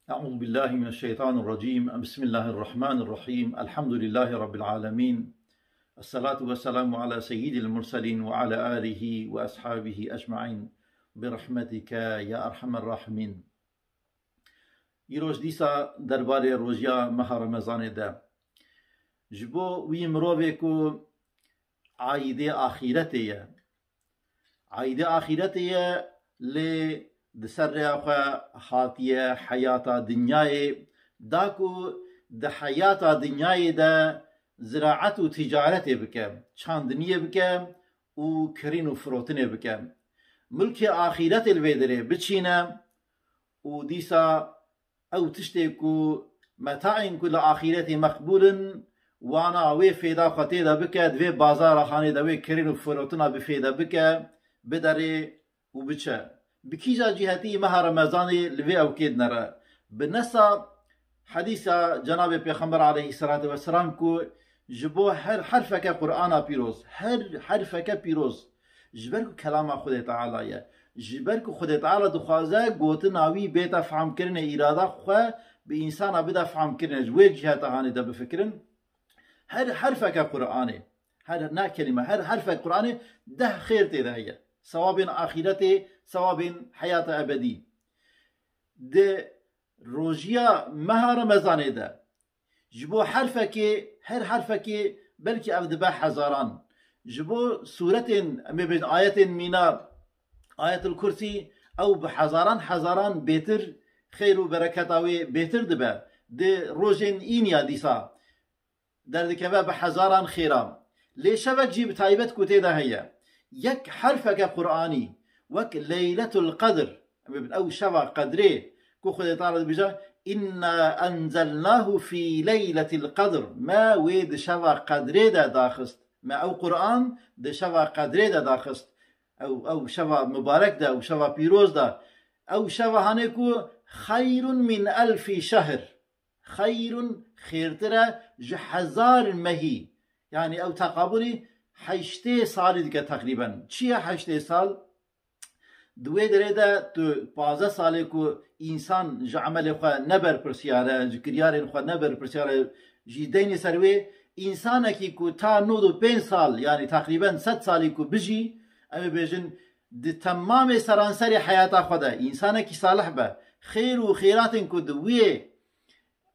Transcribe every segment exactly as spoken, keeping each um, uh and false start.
أعوذ بالله من الشيطان الرجيم. بسم الله الرحمن الرحيم. الحمد لله رب العالمين. الصلاة والسلام على سيد المرسلين وعلى آله وأصحابه أجمعين. برحمتك يا أرحم الراحمين. Îroj dîsa derbarê rojiya meha Remezanê de. Ji bo wî mirovê ku aîdê axîretê ye. Aîdê axîretê ye, lê di ser rêya xwe hatiye heyata dinyayê, da ku di heyata dinyayê de ziraet û ticaretê bike, çandiniyê bike û kirîn û firotinê bike. Milkê axîretê li vê derê biçîne û dîsa ew tiştê ku metaên ku li axîretê meqbûl in, wana wê fêda xwe tê de bike, di vê bazara hanê de wê kirîn û firotina bi fêde bike, biderê û biçe. Bi kîja cîhetî meha Remezanê li vê ewkê dinere. Bi nesa hedîsa Cenabê Pêxember aleyhisselatu vesselam ku ji bo her herfeke Qur'ana pîroz, her herfeke pîroz, ji ber ku kelama Xwedê Teala ye, ji ber ku Xwedê Teala dixwaze gotina wî bête fehmkirinê, îrada xwe bi însana bide fehmkirinê, ji wê ciheta hanê de bifikirin. Her herfeke Qur'anê, her, ne kelîme, her herfek Qur'anê deh xêr tê de heye. Sewabên axîretê, sewabên heyata ebedî. Di rojiya meha Remezanê de ji bo herfekê, her herfekê belkî ev dibe hezaran. Ji bo sûretên, em ê bêjin ayetên mîna, Ayetul Kursî, ew bi hezaran hezaran bêtir xêr û bereketa wê bêtir dibe. Di rojên îniya dîsa derdikeve bi hezaran xêra. Lê şevek jî bi taybet ku tê de heye. Yek herfeke Qur'anî, wek Leyletul Qedr, em ê bêjin ew şeva qedrê ku Xwedê Teala dibêje, "Inna enzelnahu fî leyletil qedr." Me wê di şeva qedrê de daxist. Me ew Qur'an di şeva qedrê de daxist. Ew, ew şeva mibarek de, ew şeva pîroz de. Ew şeva hanê ku xeyrun min elfî şehr. Xeyrun xêrtir e ji hezar mehî. Yanî ew teqabulî heştê salî dike teqrîben. Çi ye heştê sal? Di wê derê de tu pazdeh salê ku însan ji emelê xwe ne berpirsiyar e, ji kiryarên xwe ne berpirsiyar e, jî deynê ser wê, însanekî ku ta nod û pênc sal, yanî teqrîben sed salî ku bijî, em ê bêjin, di temamê seranserê heyata xwe de, însanekî salih be, xêr û xêratên ku di wê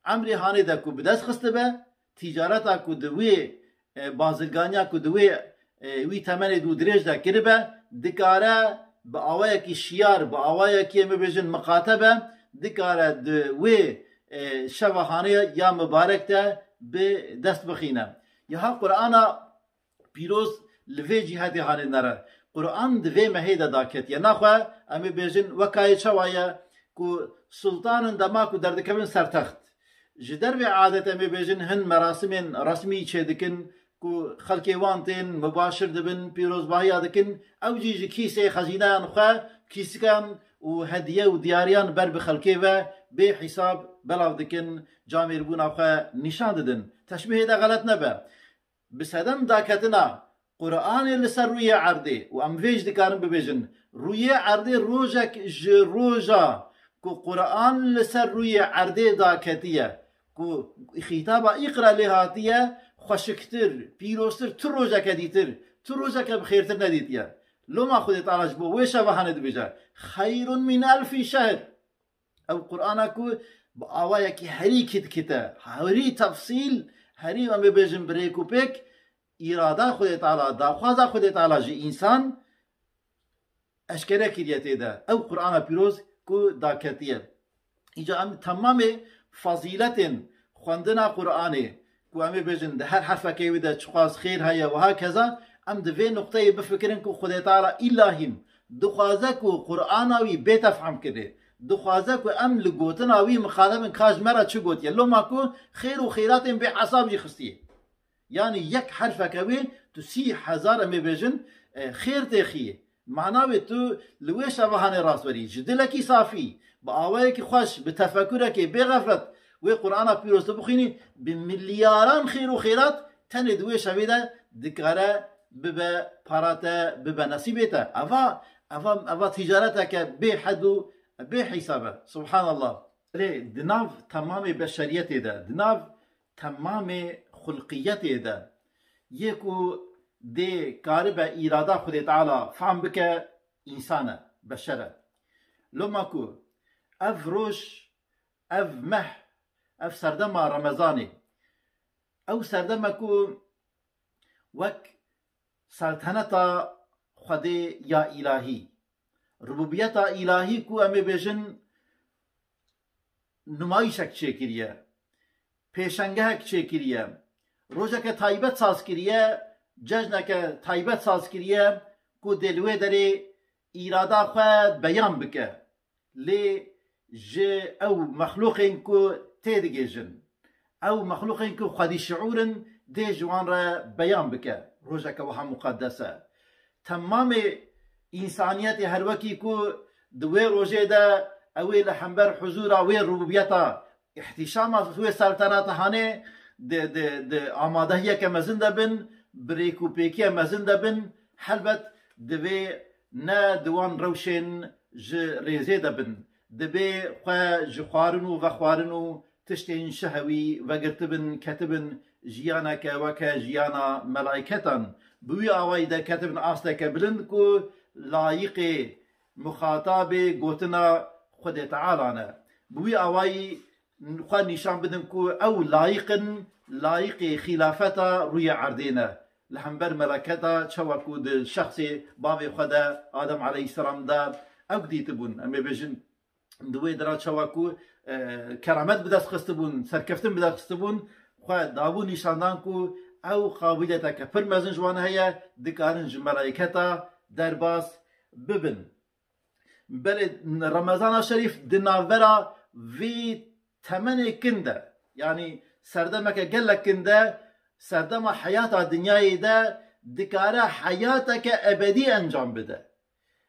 emrê hanê de ku bi dest xistibe, tîcareta ku di wê, e, bazirganiya ku di wê, e, wî temenê dû dirêj de kiribe, dikare bi awayekî şiyar, bi awayekî, em ê bêjin, miqate be, dikare di wê, e, şeva hanê ya mibarek de bi dest bixîne. Yaha Qur'ana pîroz li vê cîhetê hanê nere. Qur'an di vê mehê de daketiye. Naxwe em ê bêjin wekayê çawa ye ku sultan in dema ku derdikevin ser text. Ji dervê adet em ê bêjin hin merasimên resmî çêdikin ku xelkê wan tên, mibaşir dibin, pîrozbahiya dikin. Ew jî ji kîsê xezîneyan xwe kîsikan û hediye û diyariyan ber bi xelkê ve bê hîsab belav dikin, camêrbûna xwe nîşan didin. Teşbihê de xelet nebe. Bi sedem daketina Qur'anê li ser rûyê erdê, û em vê jî dikarin bibêjin, rûyê erdê rojek ji roja ku Qur'an li ser rûyê erdê daketiye, ku xîtaba îqra lê hatiye, xweşiktir, pîroztir, tu rojeke dîtir, tu rojeke bi xêrtir nedîtiye. Loma Xwedê Teala ji bo wê şeva hanê dibêje, "Xeyrun min elfî şehr." Ew Qur'ana ku bi awayekî herî kitkit e, herî tefsîl, herî, em ê bêjin, bi rêk û pêk, îrada Xwedê Teala, daxwaza Xwedê Teala ji însan eşkere kiriye tê de. Ew Qur'ana pîroz ku daketiye. Îca em temamê fazîletên xwendina Qur'anê, ku em ê bêjin di her herfekê wî de çiqas xêr heye, wiha keza em di vê nuqteyê bifikirin ku Xwedê Teala îlahîm dixwaze ku Qur'ana wî bête fehmkirinê, dixwaze ku em li gotina wî miqate bin ka ji me re çi gotiye. Loma ku xêr û xêratên bê hesab jî xistiye. Yanî yek herfeke wê tu sî hezar, em ê bêjin, e, xêr têxiyê. Mana wê tu li wê şeva hanê rast werî, ji dilekî safî, bi awayekî xweş, bi tefekurekê bê xeflet wê Qur'ana pîroz tu bixwînî, bi milyaran xêr û xêrat tenê di wê şevê de dikare bibe para te, bibe nesîbê te. Eva, eva, eva tîcareteke bê hed û bê hîsab e. Subhanallah. Lê di nav temamê beşeriyetê de, di nav temamê xulqiyetê de yê ku dê karibe îrada Xwedê Teala fehm bike, însan e, beşer e. Loma ku ev roj, ev meh, ev serdema Remezanê, ew serdeme ku wek selteneta Xwedê ya îlahî, rububiyeta îlahî ku em ê bêjin numayîşek çêkiriye, pêşengehek çêkiriye, rojeke taybet saz kiriye, cejneke taybet saz kiriye ku dê li wê derê îrada xwe beyan bike. Lê ji ew mexlûqên ku têdigihêjin, ew mexlûqên ku xwedî şiûr in, dê ji wan re beyan bike. Rojeke wiha muqeddes e. Temamê însaniyetê her wekî ku di wê rojê de ew ê li hember huzûra wê rububiyeta, îhtîşama wê selteneta hanê di, di, di amadehiyeke mezin de bin, bi rêk û pêkiye mezin de bin, helbet divê ne di wan rewşên ji rêzê de bin. Dibê xwe ji xwarin û vexwarin û tiştên şehewî vegirtibin, ketibin jiyaneke weke jiyana melayketan. Bi wî awayî de ketibin asteke bilind ku layiqê, muxatabê gotina Xwedê Teala ne. Bi wî awayî xwe nîşan bidin ku ew layiq in, layiqê xîlafeta rûyê erdê ne. Li hember meleketa çawa ku di şexsê bavê xwe de, Adem aleyhisselam de ew dîtibûn. Em ê bêjin, di wê dira çawa ku, e, keramet bi dest xistibûn, serkeftin bi dest xistibûn, xwe dabû nîşandan ku ew qabiliyeteke pir mezin ji wan heye, dikarin ji melayketa derbas bibin. Belê Remezana Şerîf di navbera vî temenê kin de, yanî serdemeke gelek kin de, serdema heyata dinyayê de dikare heyateke ebedî encam bide.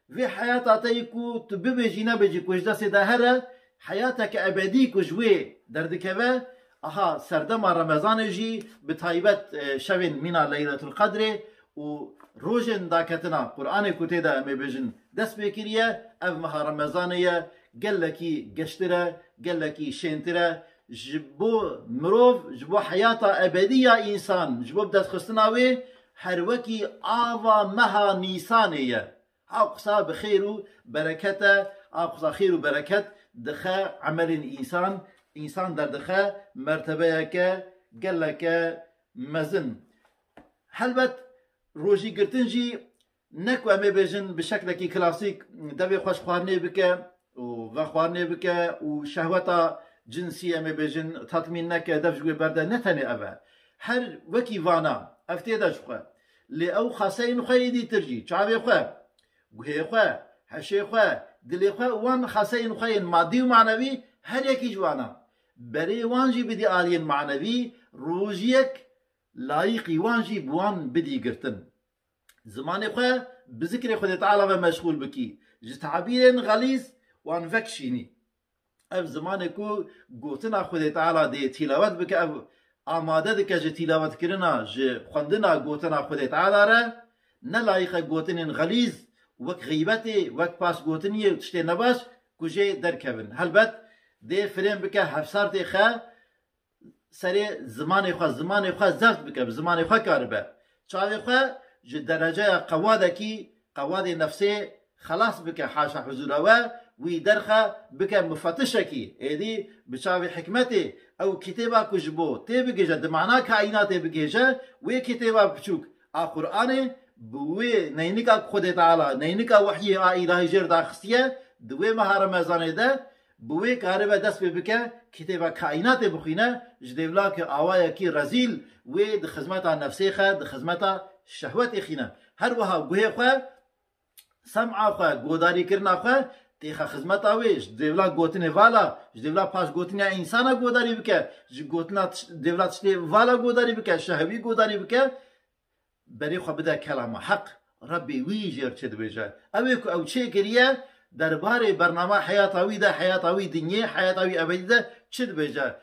Vê heyata te yê ku tu bibêjî nebêjî ku ji destê de here, heyateke ebedî ku ji wê derdikeve, aha, serdema Remezanê jî bi taybet, e, şevên mîna Leyletul Qedrê û rojên daketina Qur'anê ku tê de em ê bêjin dest pê kiriye, ev meha Remezanê ye, gelekî geştir e, gelekî şêntir e. Ji bo mirov, ji bo heyata ebedî ya însan, ji bo bidestxistina wê her wekî ava meha Nîsanê ye. A qisa bi xêr û bereket e, a qisa xêr û bereket dixe emelên însan, însan derdixe mertebeyeke geleke mezin. Helbet rojî girtin jî ne ku em ê bêjin bi şeklekî klasîk devê xwe ji xwarinê bike û vexwarinê bike û şehweta cinsî, em ê bêjin, tatmîn neke, dev ji wê berde, ne tenê ev e. Her wekî vana ev tê de ji xwe. Lê ew xaseyên xwe yê dîtir jî, çavê xwe, guhê xwe, heşê xwe, dilê xwe, wan xaseyên xwe yên madî û manevî, her yekî ji wana. Berê wan jî bidî aliyên manevî, rojiyek layîqî wan jî bi wan bidî girtin. Zimanê xwe bi zikrê Xwedê Teala ve meşxûl bikî. Ji tabîrên xelîz wan vekişînî. Ev zimanê ku gotina Xwedê Teala dê tîlawet bike, ev amade dike ji tîlawetkirina, ji xwendina gotina Xwedê Teala re, ne layîq e gotinên xelîz wek xîbetê, wek paşgotiniyê û tiştê nebaş ku jê derkevin. Helbet dê firên bike, hevsartê xe serê zimanê xwe, zimanê xwe zeft bike, bi zimanê xwe karibe. Çavê xwe ji dereceya qewadekî, qewadê nefsê xelas bike, haşa huzûra we, wî derxe bike mufatişekî. Êdî bi çavê hikmetê ew kitêba ku ji bo tê bigihêje, di mana kaînatê bigihêje, wê kitêba biçûk a Qur'anê bi wê neynika ku Xwedê Teala, neynika wehyê a îlahî jê re daxistiye, di wê meha Remezanê de bi wê karibe dest pê bike, kitêba kaînatê bixwîne, ji dêvla ke awayekî rezîl wê di xizmeta nefsê xe, di xizmeta şehwetê xîne. Her wiha guhê xwe, sem'a xwe, godarîkirina xwe têxe xizmeta wê, ji dêvla gotinê vala, ji dêvla paşgotiniya însana godarî bike, ji gotina tiş-, dêvla tiştê vala godarî bike, şehwî godarî bike, berê xwe bide kelama heq, Rebbê wî jê re çi dibêje. Ew ê ku ew çêkiriye, derbarê bernama heyata wî de, heyata wî dinyê, heyata wî ebedî de çi dibêje?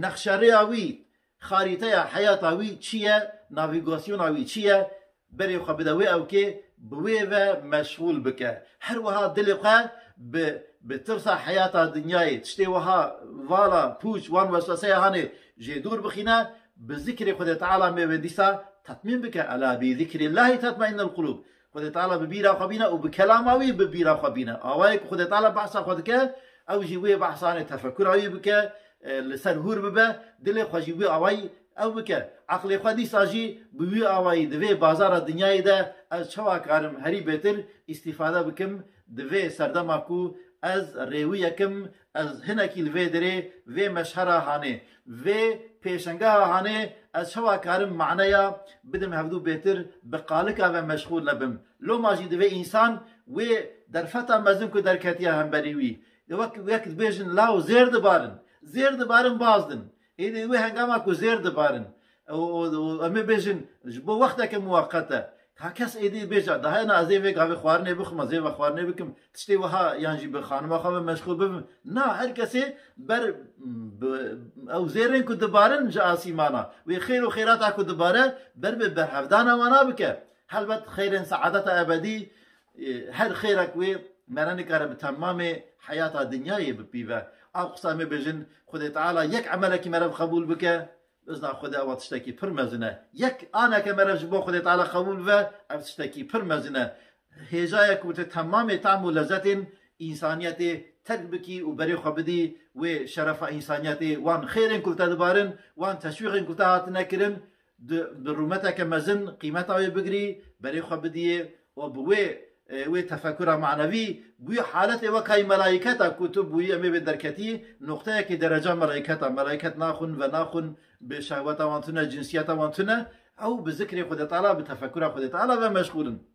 Nexşerêya wî, xarîteya heyata wî çi ye? Navîgasyona wî çi ye? Berê xwe bide wê ewkê, bi wê ve meşxûl bike. Her wiha dilê xwe bi bi tirsa heyata dinyayê, tiştê wiha vala, pûç, wan wesweseya hanê jê dûr bixîne, bi zikrê Xwedê Teala mêve dîsa tetmîn bike. Ela bi zikrîllahî tetmainnul qulûb. Xwedê Teala bi bîra xwe bîne û bi kelama wî bi bîra xwe bîne. Awayê ku Xwedê Teala behsa xwe dike, ew jî wê behsanê tefekura wî bike, e, li ser hûr bibe, dilê xwe jî wî awayî ew bike. Eqlê xwe dîsa jî bi wî awayî di vê bazara dinyayê de ez çawa karim herî bêtir îstîfade bikim di vê serdema ku ez rêwiyekim, ez hinekî li vê derê, vê meşhera hanê, vê pêşengeha hanê, ez çawa karim maneya bidim hevdû bêtir bi qalika ve meşxûl nebim. Loma jî divê însan wê derfeta mezin ku derketiye hemberî wî, wek, wek dibêjin law zêr dibarin, zêr dibarin bazdin. Êdî wê hengama ku zêr dibarin, û, û, û em ê bêjin ji bo wexteke muweqet e. Ka kes êdî bêje, daha ena ez ê vê gavê xwarinê bixwim, ez ê ve xwarinê bikim. Tiştê wiha yan jî bi xanima xwe ve meşxûl bibim. Na, her kesê ber, bi, ew zêrên ku dibarin ji asîmana. Wê xêr û xêrata ku dibare ber bi berhevdana wana bike. Helbet xêrên saadeta ebedî, e, her xêrek wê mere nikare bi temamê heyata dinyayê bi pî ve. Ew qisa em ê bêjin, Xwedê Teala yek emelekî mere bi qebûl bike, bi izna Xwedê ewa tiştekî pir mezin e. Yek aneke mere ji bo Xwedê Teala qebûl ve, ev tiştekî pir mezin e. Hêja ye ku te temamê tam û lezzetên însaniyetê terk bikî û berê xwe bidî wê şerefa însaniyetê, wan xêrên ku te dibarin, wan teşwîqên ku te hatine kirin, di, bi rûmeteke mezin qîmeta wê bigirî, berê xwe bidiyê û bi wê, e, wê tefekura manevî bûyî haletê wekayî melayiketa ku tu bûyî em ê bê derketî noqteyekî dereca melayiketa. Melayket naxwin, venaxwin, bi şehweta wan tune, cinsiyeta wan tune. Ew bi zikrê Xwedê Teala, bi tefekura Xwedê Teala ve meşxûl in.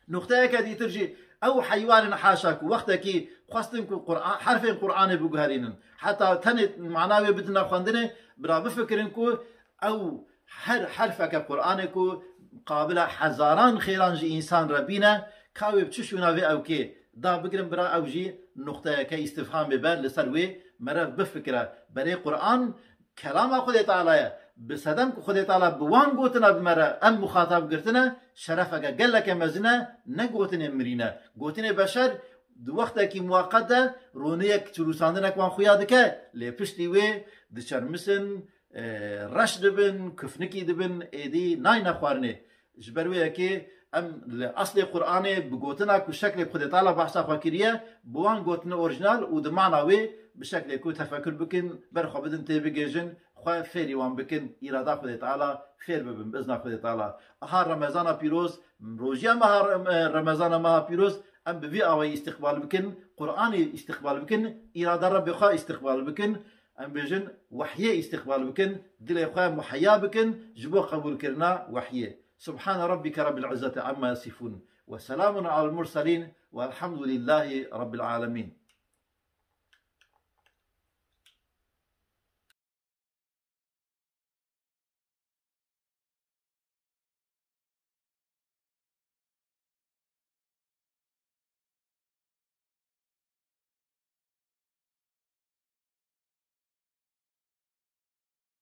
Noqteyeke dîtir jî ew heywanên haşa ku wextekî xwestin ku Qur'an, herfên Qur'anê biguherînin, heta tenê mana wê bidine xwendinê, bira bifikirin ku ew her herfeke Qur'anê ku qabila hezaran xêran ji însan re bîne, ka wê bi çi şûna vê ewkê da bigirin, bira ew jî noqteyeke îstifhamê be li ser wê merev bifikire. Berê Qur'an kelama Xwedê Teala ye. Bi sedem ku Xwedê Teala bi wan gotina bi me re em muxatab girtine, şerefeke geleke mezin e, ne gotinê mirî ne. Gotinê beşer di wextekî muweqet de roniyek çirûsandinek wan xuya dike, lê piştî wê diçermisin, e, reş dibin, kufnikî dibin, êdî nayne xwarinê. Ji ber wê yekê em li eslê Qur'anê bi gotina ku şeklê Xwedê Teala behsa xwe kiriye, bi wan gotinê orîjinal û di mana wê bi şeklê ku tefekur bikin, ber xwe bidin têbigihêjin, xwe fêrî wan bikin, îrada Xwedê Teala fêr bibin, bi izna Xwedê Teala. Aha Remezana pîroz, rojiya meha Re-, Remezana meha pîroz, em bi vî awayî îstiqbal bikin, Qur'anê îstiqbal bikin, îrada Rebbê xwe îstiqbal bikin, em bêjin wehyê îstiqbal bikin, dilê xwe muheya bikin ji bo qebûlkirina wehyê. سبحان ربك رب العزة عما يصفون وسلام على المرسلين والحمد لله رب العالمين.